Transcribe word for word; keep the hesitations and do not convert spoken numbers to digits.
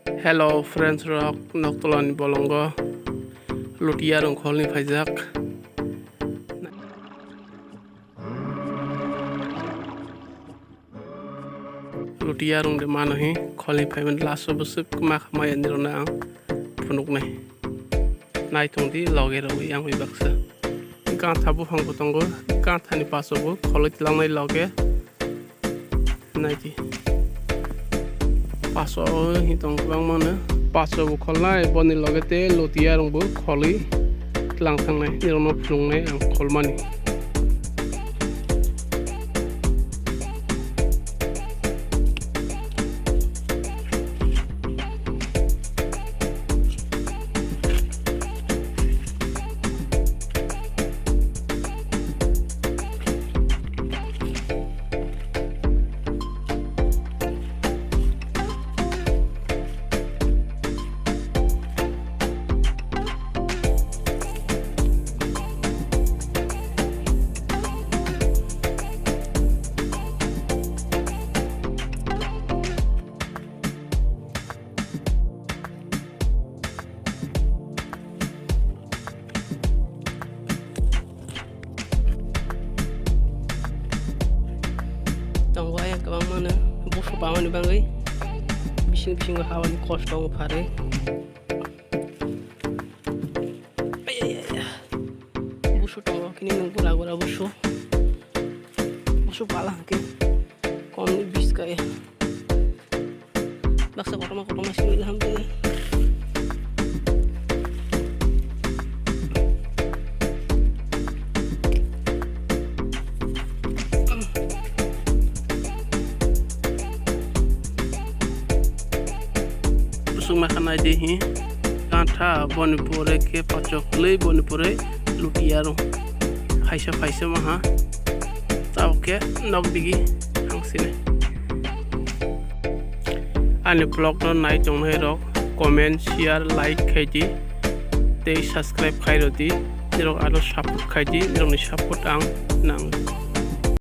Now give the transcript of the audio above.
Hello friends rok, Noktola ni bolongo Lutia rong kholni phaijak. Lutia rong de mano hi kholni phaiman laso bwswk ma khamai ani rona ang phunuknai. Naithong di loge rogwi ang bai baksa. Gantha buphang bo tongo, ganthani paso bo kholwi tlangnai loge. Naidi. Paso hi tong kwbangma no. Paso bo kholnai, boni loge te Lutia rong bo kholwi tlang thangnai. Nirokno phunuknai ang kholmani. Tongo ayang kwbangma no buphang pamani bagwi bising bisingo habani kosto wng pharwi. Ai, ai, ai, ai. Busu tongo kini nung gura gura busu. Busu pala hwnkhe komni biskaya. Baksa kotorma kotorma simi laham twi. Busuk ma khanai de hi. Gantha boni pore khe pachok kwlwi boni pore Lutia rong. Phaisa phaisa maha. Tabuk khe nok digi thangsinai. Ani vlog no nai tongnai rok comment, share, like khai di. Tei subscribe khai rw di. Nirok ano support khai di. Nirokni support ang nango.